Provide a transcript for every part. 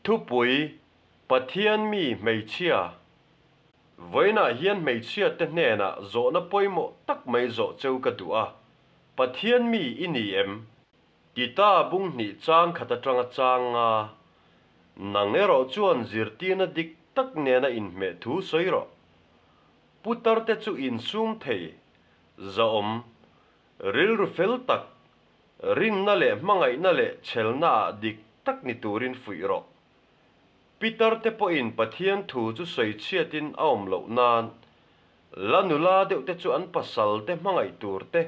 Thupui, Pathian mi hmeichhia. Vawiinah hian hmeichhiate hnenah zawhna pawimawh tak mai zawh cheu ka duh a, Pathian mi i ni em? Tita bung hnih chang khat atanga chang nga, Nang erawh chuan zirtirna dik tak nena inhmeh thu sawi rawh. Putarte chu insum thei, zahawm, rilru fel tak, Rinna leh hmangaihna leh chhelnaah dik tak ni turin fuih rawh. Peter-te pawhin Pathian thu chu sawi chhiatin a awm loh nan, la nula deuhte chu an pasalte hmangaih tur te,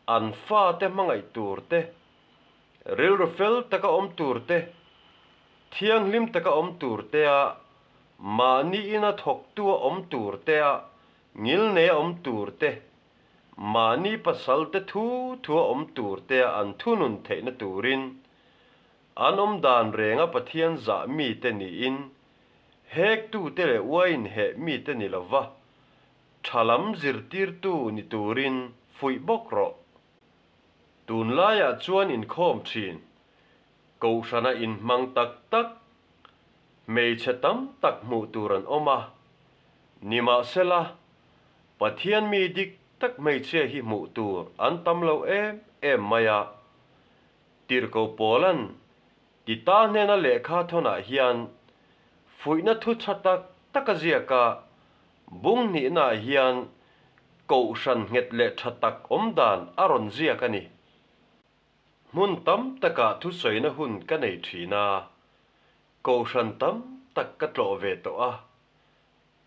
an fate hmangaih tur te, rilru fel taka awm tur te, thianghlim taka awm tur tea mahni ina thawktua awm tur tea ngilneia awm tur te, Mahni pasalte thu thua awm turtea an thunun theihna turin an awm dan renga Pathian zah mite niin hektute leh uain heh mite ni lova tha lam zirtirtu ni turin fuih bawk rawh. Tunlaiah chuan inkhawm thin, kohhrana inhmang tak tak, hmeichhe tam tak hmuh tur an awm a, nimahsela Pathian mi dik tak hmeichhia hi hmuh tur an tam lo em em mai a. Tirhkoh Paula'n Tita hnena lehkha thawnah hian fuihna thu tha tak tak a ziak a, bung hnihnaah hian kohhran nghet leh tha tak awm dan a rawn ziak a ni. Hmun tam takah thusawina hun ka nei thin a, kohhran tam tak ka tlawh ve tawh a,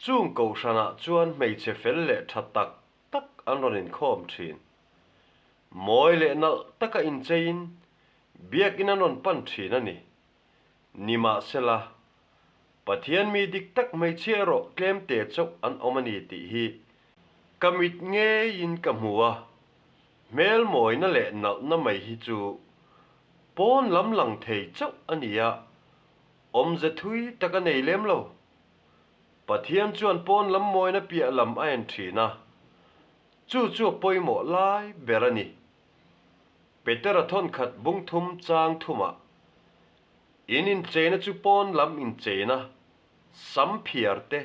Chung kohhranah chuan hmeichhe fel leh tha tak tak an rawn inkhawm thin. Mawi leh nalh taka incheiin biakin an rawn pan thin a ni. Nimahsela, Pathian mi dik tak hmeichhia erawh tlemte chauh an awm a ni tih hi ka mit ngeiin ka hmu a, hmel mawina leh nalhna mai hi chu pawn lam lang thei chauh a ni a, awmze thui tak a nei lem lo. Pathian chuan pawn lam mawina piah lam a en thin a, chu chu a pawimawh lai ber a ni. Petera thawnkhat bung thum chang thumah, In incheina chu pawn lam incheina, sam phiar te,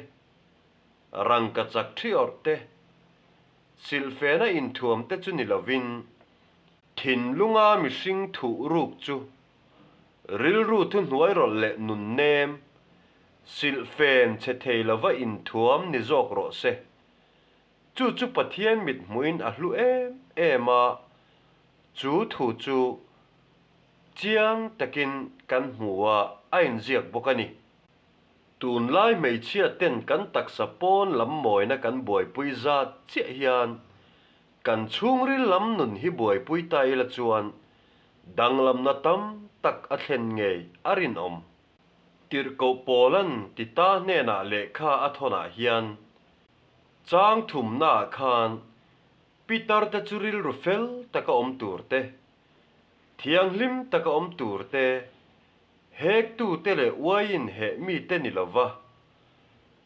rangkachak thi awrh te, silhfena inthuam te chu ni lovin, thinlunga mihring thuh ruk chu Rilru thuhnuai rawlh leh nun nem, silhfen che thei lova inthuam ni zawk rawh se. Chu chu Pathian mit hmuhin a hlu em em a, chu thu chu chiang takin kan hmu a, a inziak bawk a ni. Tunlai hmeichhia ten kan taksa pawn lam mawina kan buaipui zat chiah hian kan chhungril lam nun hi buaipui ta ila chuan Danglamna tam tak a thlen ngei a rinawm. Tirhkoh Paula'n Tita hnenah lehkha a thawnah hian, Chang thumnaah khan Peter-te chu rilru fel taka awm tur te, thianghlim taka awm tur te, hektute leh uaiin heh mite ni lova,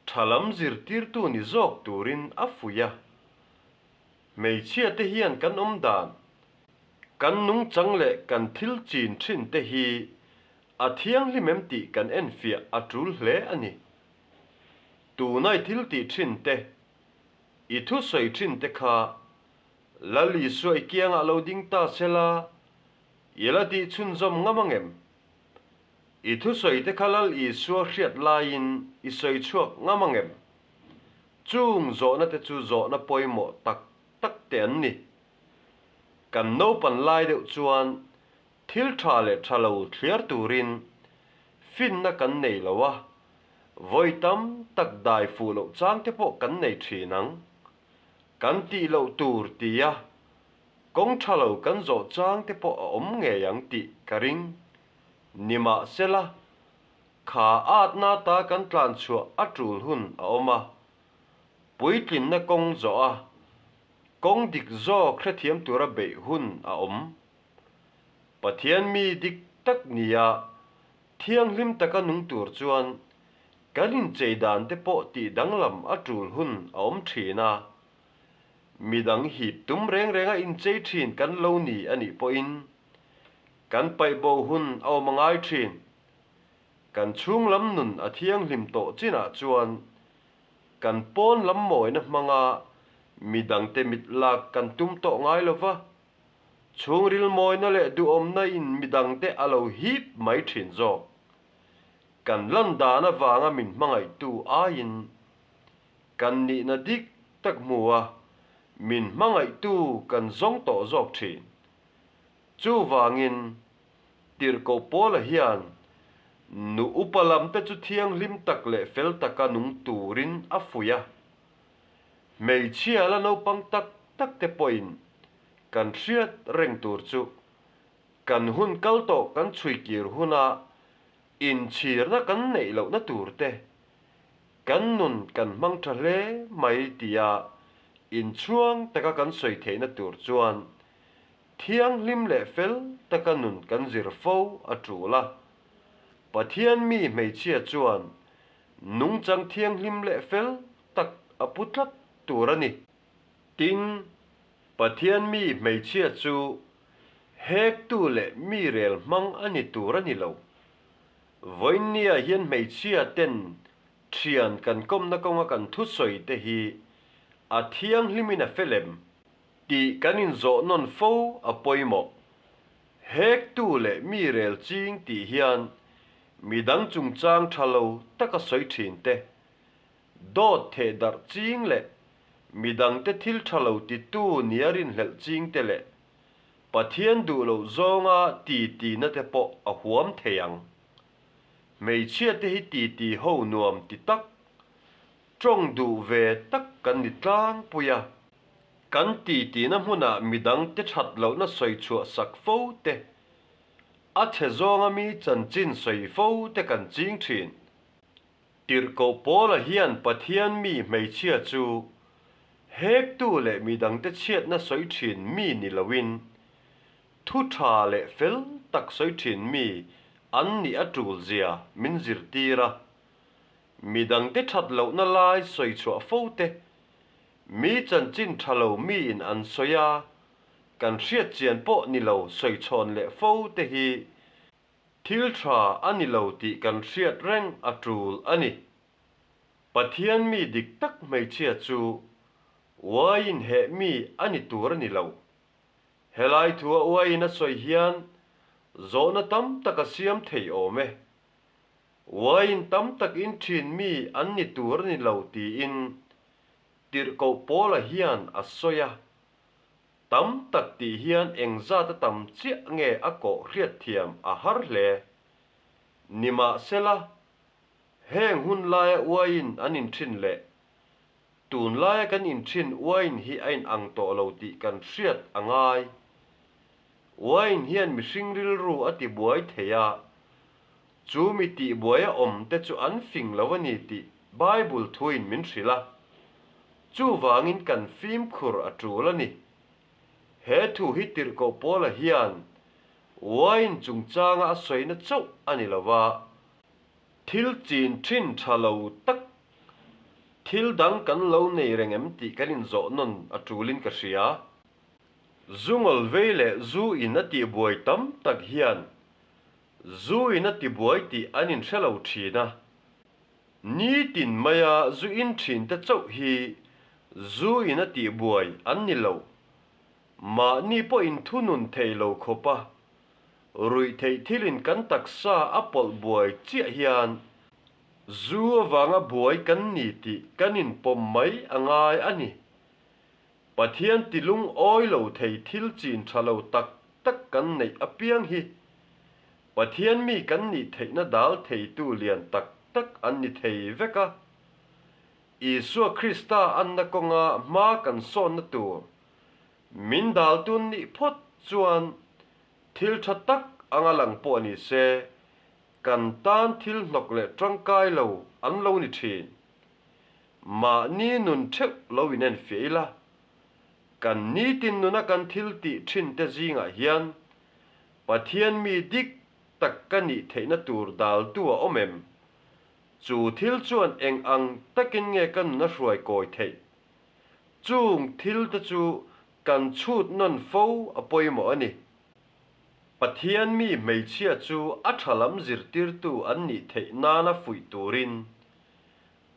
tha lam zirtirtu ni zawk turin a fuih a. Hmeichhiate hian kan awm dan, kan nungchang leh kan thil chin thin te hi a thianghlim em tih kan enfiah a tul hle a ni. Tunai thil tih thin te, i thusawi thin te kha Lal Isua i kiangah lo ding ta sela, i la tih chhunzawm ngam ang em? I thusawi te kha Lal Isua hriat laiin i sawi chhuak ngam ang em? Chung zawhna te chu zawhna pawimawh tak tak te an ni. Kan naupan lai deuh chuan thil tha leh tha lo thliar turin finna kan nei lo a, vawi tam tak dai fuh loh chang te pawh kan nei thin ang. Kan tih loh tur tia kawng tha lo kan zawh chang te pawh a awm ngei ang tih ka ring. Nimahsela, Kha atna ta kan tlan chhuah a tul hun a awm a, puitlinna kawng zawh a, kawng dik zawk hrethiam tura beih hun a awm. Pathian mi dik tak nia thianghlim taka nung tur chuan kan inchei dan te pawh tih danglam a tul hun a awm thin a, midang hip tum reng renga inchei thin kan lo ni a nih pawhin kan paihbo hun a awm a ngai thin. Kan chhung lam nun a thianghlim tawh chinah chuan kan pawn lam mawina hmanga midangte mit lak kan tum tawh ngai lo va, chhungril mawina leh duhawmna in midangte a lo hip mai thin zawk. Kan lan dan avanga min hmangaihtu aiin kan nihna dik tak hmu a, min hmangaihtu kan zawng tawh zawk thin. Chuvangin, Tirhkoh Paula hian nu upa lamte chu thianghlim tak leh fel taka nung turin a fuih a. Hmeichhia la naupang tak takte pawhin kan hriat reng tur chu kan hun kal tawh kan chhuikir huna inchhirna kan neih lohna turte kan nun kan hmang tha hle mai tia inchhuang taka kan sawi theihna tur chuan Thianghlim leh fel taka nun kan zir fo a tul a. Pathian mi hmeichhia chuan nungchang thianghlim leh fel tak a pu tlat tur a ni. Tin, Pathian mi hmeichhia chu hektu leh mi rel hmang a ni tur a ni lo. Vawiinnia hian hmeichhia ten thian kan kawmna kawnga kan thusawi te hi a thianghlimin a fel em? Tih kan inzawh nawn fo a pawimawh. Hektu leh mi rel ching tih hian midang chungchang tha lo taka sawi thin te, dawt theh darh ching leh midangte thil tha lo titu nia rinhlelh ching te leh Pathian duh loh zawnga ti tina te pawh a huam thei ang. Hmeichhia te hi titi ho nuam ti tak, tawng duh ve tak kan ni tlangpui a. Kan titina hmunah midang te that lohna sawi chhuah sak fo te, a chhe zawnga mi chanchin sawi fo te kan ching thin. Tirhkoh Paula hian Pathian mi hmeichhia chu hektu leh midangte chhiatna sawi thin mi ni loin, thu tha leh fel tak sawi thin mi an nih a tul zia min zirtir a. Midangte that lohna lai sawi chhuah fo te Mi chanchin tha lo miin an sawi a, kan hriat chian pawh ni lo sawi chhawn leh fo te hi thil tha a ni lo tih kan hriat reng a tul a ni. Pathian mi dik tak hmeichhia chu uaiin heh mi a ni tur a ni lo. Helai thua uaiin a sawi hian zawhna tam tak a siam thei awm e. Uaiin tam tak in thin mi an ni tur a ni lo tiin Tirhkoh Paula hian a sawi a, Tam tak tih hian engzat a tam chiah nge a kawh hriatthiam a har hle. Nimahsela, heng hun laia uaiin an inthin leh tunlaia kan inthin uaiin hi a inang tawh lo tih kan hriat a ngai. Uaiin hian mihring rilru a tibuai thei a, Chu mi tihbuai a awm te chu an fing lo a ni tih Bible thuin min hrilh a. Chuvangin kan fimkhur a tul a ni. He thu hi Tirhkoh Paula hian wine chungchanga a sawina chauh a ni lo va, thil chin thin tha lo tak, thil dang kan lo nei reng em tih kan inzawh nawn a tulin ka hria. Zu ngawlvei leh zu in a tihbuai tam tak hian Zu in a tibuai tih an inhre lo thin a, nitin maia zu in thin te chauh hi zu in a tihbuai an ni lo. Mahni pawh inthunun thei lo khawp a, ruih theih thilin kan taksa a pawlh buai chiah hian zu avanga buai kan ni tih kan inpawm mai a ngai a ni. Pathian ti lungawi lo thei thil chin tha lo tak tak kan neih apiang hi Pathian mi kan nih theihna dal theitu lian tak tak an ni thei vek a. Isua Krista anna kawnga hma kan sawnna tur min daltun nih phawt chuan thil tha tak anga lang pawh ni se kan tan thil hnawk leh tangkai lo an lo ni thin. Mahni nun theuh lo inenfiah ila, kan nitin nuna kan thil tih thin te zingah hian Pathian mi dik tak ka nih theihna tur daltu a awm em? Chu thil chuan eng ang takin nge ka nun a hruai kawi theih? Chung thil te chu kan chhut nawn fo a pawimawh a ni. Pathian mi hmeichhia chu a tha lam zirtirtu an nih theih nana fuih turin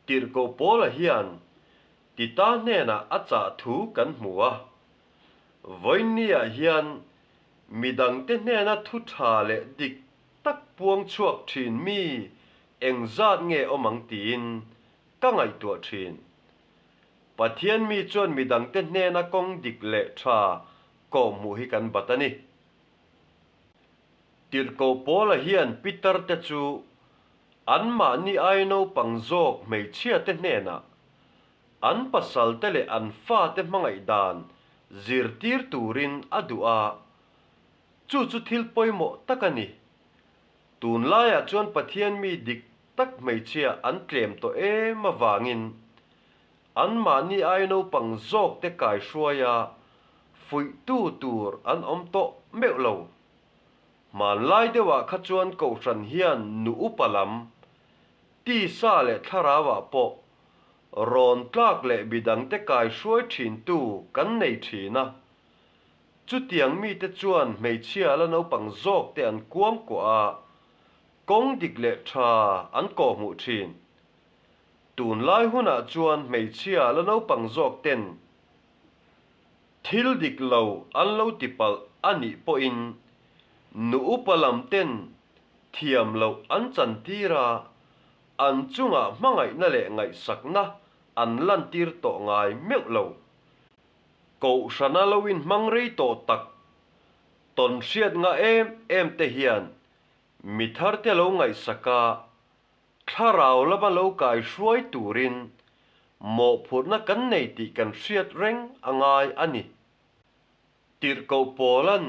Tirhkoh Paula hian Tita hnenah a chah thu kan hmu a. Vawiinniah hian midangte hnena thu tha leh dik tak puang chhuak thin mi engzat nge awm ang tiin ka ngaihtuah thin. Pathian mi chuan midangte hnena kawng dik leh tha kawhhmuh hi kan bat a ni. Tirhkoh Paula hian Peter te chu anmahni ai naupang zawk hmeichhia te hnenah an pasal te leh an fate hmangaih dan zirtir turin a duh a, chu chu thil pawimawh tak a ni. Tunlaiah chuan Pathian mi dik tak hmeichhia an tlem tawh em avangin anmahni ai naupang zawkte kaihruaia fuihtu tur an awm tawh meuh lo. Hmanlai deuhah kha chuan Kohhran hian nu upa lam, tisa leh thlarauah pawh rawn tlak leh midangte kaihruai thintu kan nei thin a. Chutiang mite chuan hmeichhia la naupang zawkte an kuangkuah a, kawng dik leh tha an kawhhmuh thin. Tunlai hunah chuan hmeichhia la naupang zawkten thil dik lo an lo ti palh a nih pawhin nu upa lamten thiam loh an chantir a, an chungah hmangaihna leh ngaihsakna an lantir tawh ngai meuh lo. Kohhrana lo inhmang rei tawh tak tawn hriat nga em em te hian mi thar te lo ngaihsak a, thlarau lama lo kai hruai turin mawhphurhna kan nei tih kan hriat reng a ngai a ni. Tirhkoh Paula'n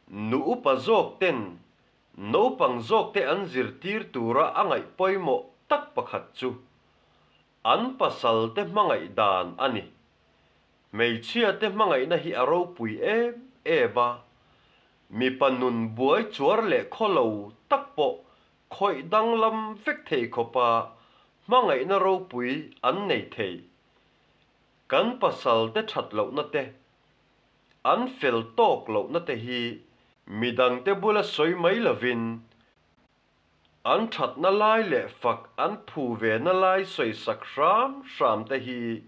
nu upa zawk ten naupang zawk te an zirtir tura a ngaih pawimawh tak pakhat chu An pasal te hmangaih dan a ni. Hmeichhia te hmangaihna hi a ropui em em a, mipa nun buai chuar leh khaw lo tak pawh khawih danglam vek thei khawpa hmangaihna ropui an nei thei. Kan pasal te that lohna te, an fel tawk lohna te hi midangte bula sawi mai lovin An thatna lai leh fak an phu ve na lai sawisak hram hram te hi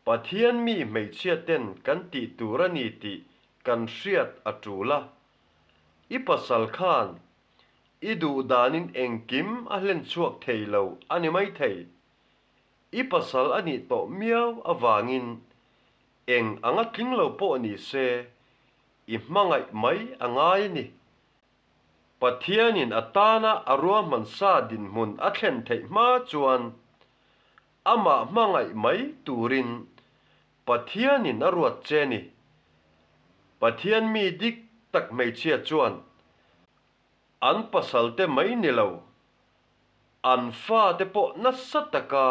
Pathian mi hmeichhia ten kan tih tur a ni tih kan hriat a tul a. I pasal khan i duh danin engkim a hlen chhuak thei lo a ni maithei. I pasal a nih tawh miau avangin eng anga tling lo pawh ni se i hmangaih mai a ngai a ni. Pathianin a tana a ruahman sa dinhmun a thlen theih hma chuan amah hmangaih mai turin Pathianin a ruat che ni. Pathian mi dik tak hmeichhia chuan an pasalte mai ni lo, an fate pawh nasa taka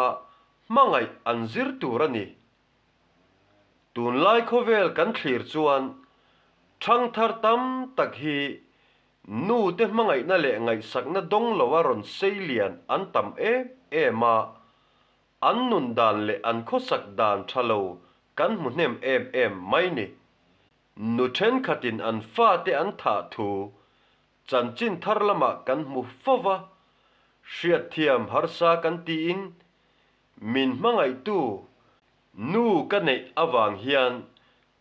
hmangaih an zir tur a ni. Tunlai khawvel kan thlir chuan ṭhangthar tam tak hi nu te hmangaihna leh ngaihsakna dawng loa rawn sei lian an tam em em a, an nun dan leh an khawsak dan ṭha lo kan hmu hnem em em mai ni. Nu ṭhenkhatin an fate an thah thu chanchin thar lamah kan hmu fo va, hriatthiam harsa kan tiin Min hmangaihtu nu ka neih avang hian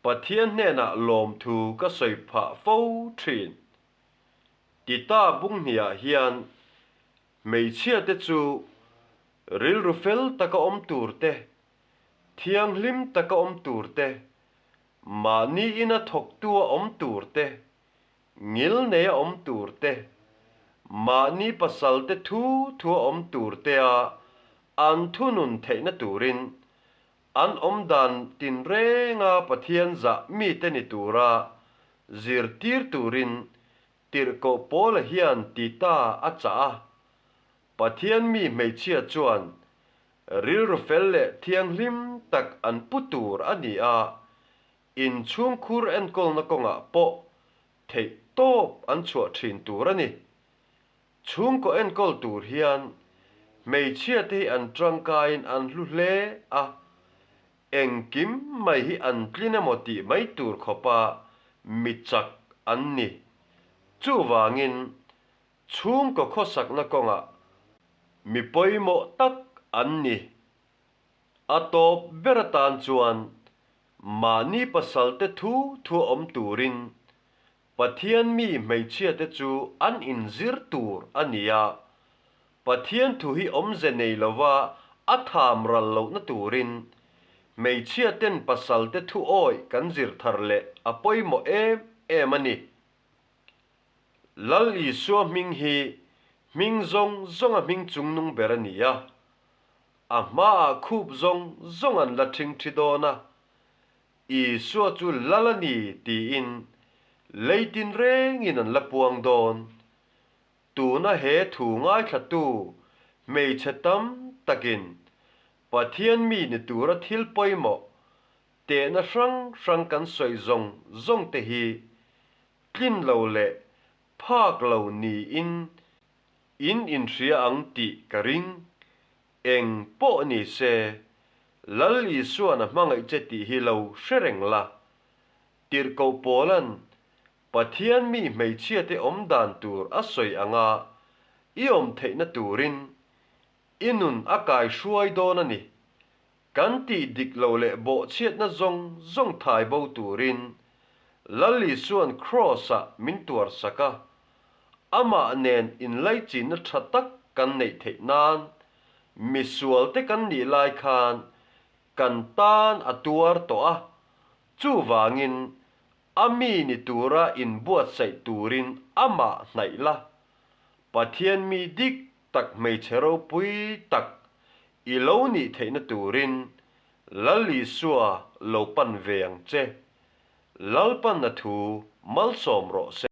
Pathian hnenah lawmthu ka sawi phah fo thin. Tita bunghniah hian hmeichhiate chu rilru fel taka awm tur te, thianghlim taka awm tur te, mahni ina thawktua awm tur te, ngil neia awm tur te, mahni pasalte thu thua awm tur tea an thunun theihna turin an awm dan tinrenga Pathian zah mite ni tura zirtir turin Tirhkoh Paula hian ti ta a chah a. Pathian mi hmeichhia chuan rilru fel leh thianghlim tak an pu tur a ni a, Inchhungkhur enkawlna kawngah pawh theih tawp an chhuah thin tur a ni. Chhungkaw enkawl tur hian hmeichhiate hi an tangkaiin an hlu hle a, engkim mai hi an tlin emaw tih mai tur khawpa mi chak an ni. Chuvangin, chhungkaw khawsakna kawngah mi pawimawh tak an ni. A tawp ber atan chuan mahni pasalte thu thua awm turin Pathian mi hmeichhiate chu an inzir tur a ni a, Pathian thu hi awmze nei lova a tham ral lohna turin hmeichhiaten pasalte thu awih kan zir thar leh a pawimawh em em a ni. Lal Isua hming hi hming zawng zawnga hming chungnung ber a ni a, a hmaah khup zawng zawng an la ṭhingṭhi dawn a, Isua chu Lal a ni tiin lei tinrengin an la puang dawn. Tuna he thu ngaithlatu hmeichhe tam takin Pathian mi ni tura thil pawimawh tehna hrang hrang kan sawi zawng zawng te hi tlin lo leh phak lo niin in inhria ang tih ka ring. Eng pawh ni se, Lal Isuan a hmangaih che tih hi lo hre reng la. Tirhkoh Paula'n Pathian mi hmeichhiate awm dan tur a sawi anga i awm theihna turin i nun a kai hruai dawn a ni. Kan tih dik lo leh bawhchhiatna zawng zawng thai bo turin Lal Isua'n Kraws-ah min tuarsak a, amah nen inlaichinna tha tak kan neih theih nan misualte kan nih lai khan kan tan a tuar tawh a, chuvangin A mi ni tura inbuatsaih turin amah hnaih la, Pathian mi dik tak hmeichhe ropui tak i lo nih theihna turin Lal Isua lo pan ve ang che. Lalpan a thu malsawm rawh se.